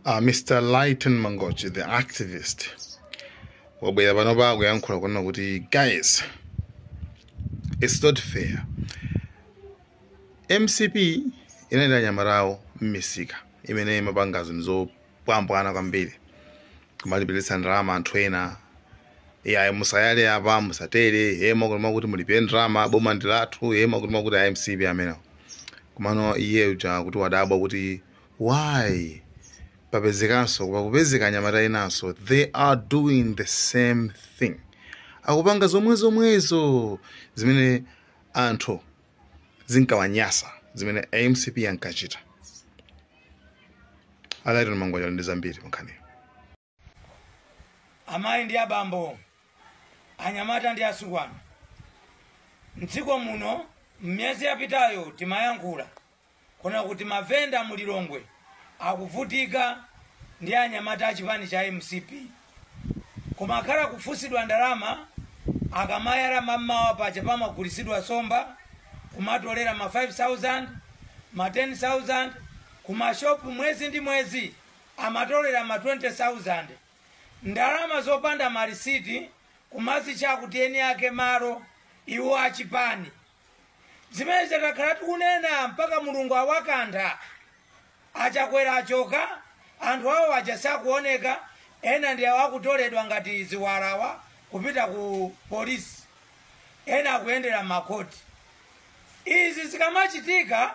Mr. Lighton Mangochi, the activist, wabwera pano pa kuyankhula kunena kuti, guys, it's not fair. MCP inali anyamatawo m'misika imene imapanga zinthu zopambwana kwambiri, kumalipiritsa ndalama anthu ena, iyayi, musayale apa, musatere hema kulima kuti mulipire ndalama, boma ndi lathu, hema kulima kuti a MCP amenewo. Komano iye uja kuti wadabwa kuti why papezekanso, pakupezeka anyamata enanso, they are doing the same thing, akupanga zomwe zomwezo zimene anthu zinkawanyasa, zimene MCP ankachita. A Lighton Mangochi ndi zambiri pankhaniyo. Amayi ndi abambo, anyamata ndi asungwana, mdziko muno mmiyezi yapitayo timayankhula kuna kuti mavenda mu Lilongwe akuvutika ndi anyamata achipani cha MCP, koma akhala kufunsidwa ndalama akamayala mammawa paja pamagulisidwa somba, kumatolera ma 5000, ma 10,000 kumashopu. Mwezi ndi mwezi amatolera ma 20,000, ndalama zopanda marisiti, kumazitcha kuti eni ake malo iwo achipani. Zimene takhala tikunena mpaka Mulungu awakantha. Achakwera achoka, anthu awo aja sakuoneka. Ena ndi awo akutoledwa ngati ziwalawa kupita ku polisi, ena akuyendera makhoti. Izi zikamachitika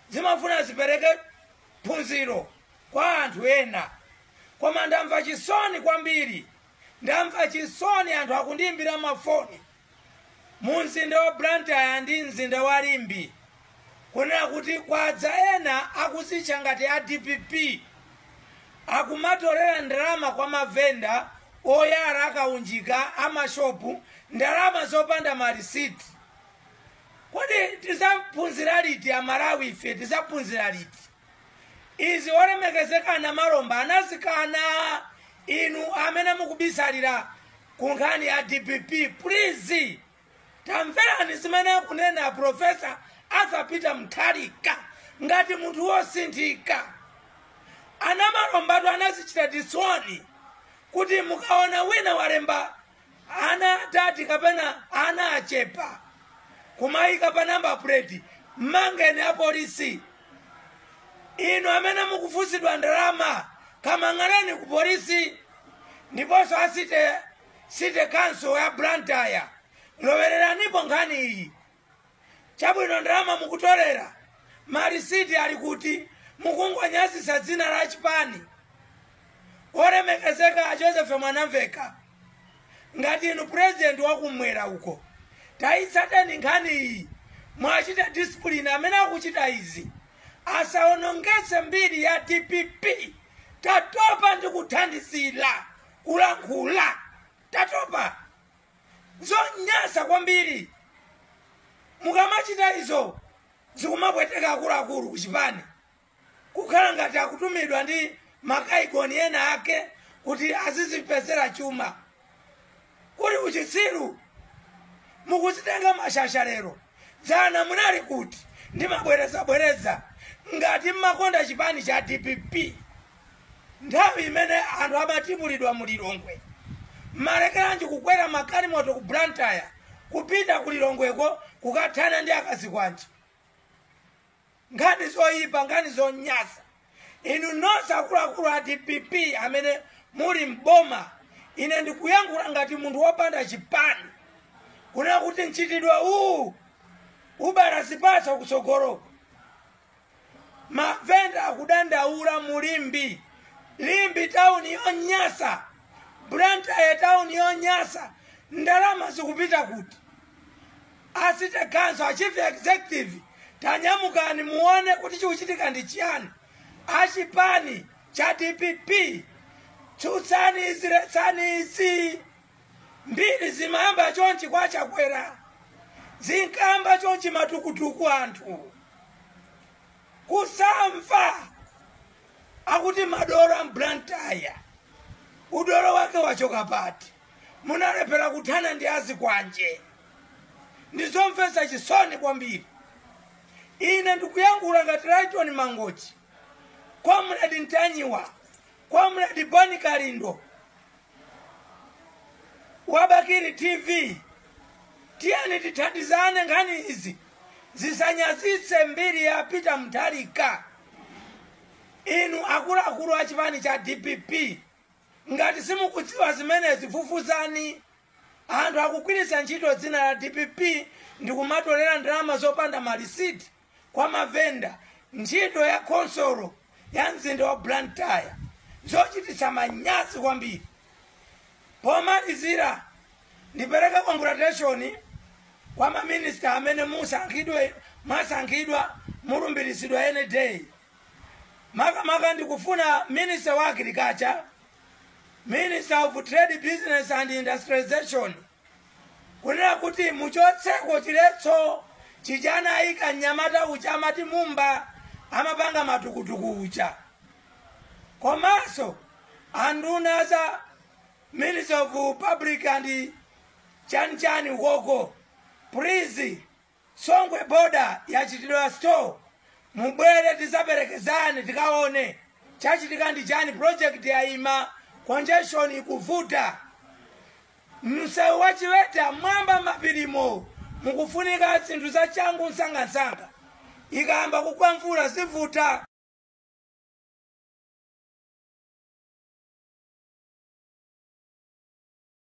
zimafuna zipereke phunziro kwa anthu ena. Koma ndamva chisoni kwambiri, ndamva chisoni. Anthu akundiyimbira mafoni mu mzinda wa Blantyre ndi mzinda wa Limbe kunena kuti kwadza ena akuzitcha ngati a DPP, akumatolera ndalama kwa mavenda oyala akaunjika amashopu, ndalama zopanda marisiti. Kodi tizaphunzira liti, Amalawi ife? Tizaphunzira liti izi? Olemekezeka Namalomba anazikana. Inu amene mukubisalira ku nkhani ya DPP, please tamverani zimene akunena Professor Arthur Peter Mutharika ngati munthu wosinthika. Anamalombatu anazichita disoni kuti mukaona wina walemba ana atati kapena ana achepa kumayika pa number plate, mmangeni apolisi. Inu amene mukufunsidwa ndalama, kamang'aneni ku polisi. Ndiponso a city council ya Blantyre, lowereranipo nkhani iyi. Chabwino, ndalama mukutolera, marisiti ali kuti? Mukungonyazisa dzina la chipani. Olemekezeka a Joseph Mwanamveka, ngati inu president wakumwera uko, tayitsateni nkhani iyi, mwachita discipline amene akuchita izi, asaonongetse mbiri ya DPP. Tatopa ndi kuthandizira kulankhula, tatopa, zonyasa kwambiri. Mukamachita izo zikumapweteka akuluakulu kuchipani, kukhala ngati akutumidwa ndi makaigoni ena ake kuti azizipezera chuma. Kuli uchitsiru, mukuzitenga mashasha lero, dzana munali kuti? Ndimabwerezabwereza, ngati mmakonda chipani cha DPP, nthawi imene anthu amatipulidwa mu Lilongwe, malekeranji kukwera magalimoto ku Blantyre kupita ku Lilongweko kukathana ndi akazikwanje? Nkhani zoyipa, nkhani zonyasa. Inu nonse akuluakulu a DPP amene muli mboma, ine ndikuyankhula ngati munthu wopanda chipani kunena kuti mchitidwe uwu ubala zipatso kutsogoloko. Mavenda akudandaula mu Limbe, Limbe tawuni yonyasa, Blantyre tawuni yonyasa, ndalama zikupita kuti? A city council, a chief executive, tanyamukani muone kuti chikuchitika ndi chiyani. Achipani cha DPP, tsutsani izi, letsani izi. Mbiri zimayamba chonchi kwa Chakwera, zinkamba chonchi, matukutuku anthu kusamva. Akuti madolo a Blantyre, udolo wake wachoka pati? Munalephera kuthana ndi azikwanje. Ndizomvetsa chisoni kwambiri. Ine ndikuyankhula ngati Lighton Mangochi, Comrade Ntanyiwa. Comrade Boni Kalindo wa Bakili TV, tiyeni tithandizane nkhani izi zisanyazitse mbiri ya Peter Mutharika. Inu akuluakulu a chipani cha DPP, ngati simukudziwa zimenezi, fufuzani. Anthu akugwiritsa ntchito dzina la DPP ndi kumatolera ndalama zopanda malisiti kwa mavenda, ntchito ya khonsolo ya mzinda wa Blantyre, zochititsa manyazi kwambiri. Pomalizira, ndipereka congratulation kwa maminista amene musankhidwe, mwasankhidwa, mulumbiritsidwa any day. Makamaka ndikufuna minister wa agriculture, minister of trade, business and industrialization, kunena kuti muchotseko chiletso chijana ayika mnyamata uja amati Mumba, amapanga matukutuku uja. Komanso anduna za minister of public and chanichani ukoko, please, Songwe border yachitidwa stall, mubwere tisaperekezane tikaone chachitika ndi chani. Project yayima, congestion ikuvuta. Msewu wa Chiweta mwamba mapirimo mukufunika zinthu za changu msangamsanga, ikayamba kugwa mvula zivuta.